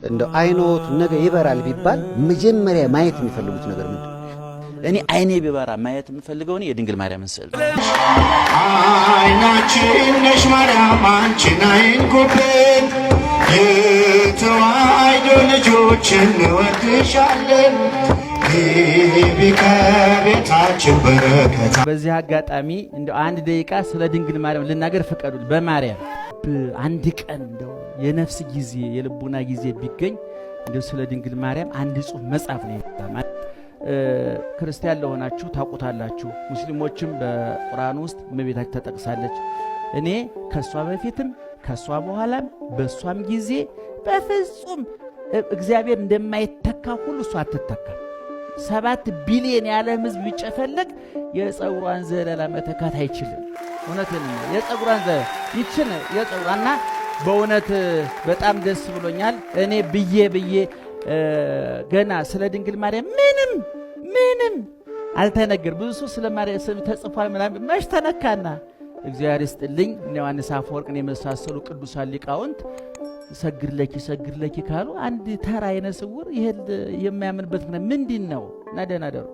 እንደው አይኖት ነገ ይበራል ቢባል መጀመሪያ ማየት የሚፈልጉት ነገር ምንድን ነው? እኔ አይኔ ቢበራ ማየት የምፈልገው እኔ የድንግል ማርያምን ስዕል ነው። አይናችን ነሽ ማርያም አንቺን አይንኩብን፣ የተዋሕዶ ልጆች እንወድሻለን። ግቢ ከቤታችን በረከታ። በዚህ አጋጣሚ እንደው አንድ ደቂቃ ስለ ድንግል ማርያም ልናገር ፍቀዱልኝ። በማርያም አንድ ቀን እንደው የነፍስ ጊዜ የልቡና ጊዜ ቢገኝ እንደው ስለ ድንግል ማርያም አንድ ጽሑፍ መጻፍ ነው። ክርስቲያን ለሆናችሁ ታውቁታላችሁ። ሙስሊሞችም በቁርአን ውስጥ እመቤታችን ተጠቅሳለች። እኔ ከእሷ በፊትም ከእሷ በኋላም በእሷም ጊዜ በፍጹም እግዚአብሔር እንደማይተካ ሁሉ እሷ አትተካም። 7 ቢሊዮን የዓለም ሕዝብ ቢጨፈለቅ የፀጉሯን ዘለላ መተካት አይችልም። እውነቴን ነው። የፀጉሯን ዘለላ ይችን የፀጉሯና በእውነት በጣም ደስ ብሎኛል። እኔ ብዬ ብዬ ገና ስለ ድንግል ማርያም ምንም ምንም አልተነገር፣ ብዙ ሰው ስለ ማርያም ስም ተጽፏል ምናምን መች ተነካና እግዚአብሔር ይስጥልኝ እነ ዮሐንስ አፈወርቅን የመሳሰሉ ቅዱሳን ሊቃውንት ሰግድ ለኪ ሰግድ ለኪ ካሉ አንድ ተራ አይነ ስውር ይሄን የማያምንበት ምክንያት ምንድን ነው? እና ደህና ደሩ።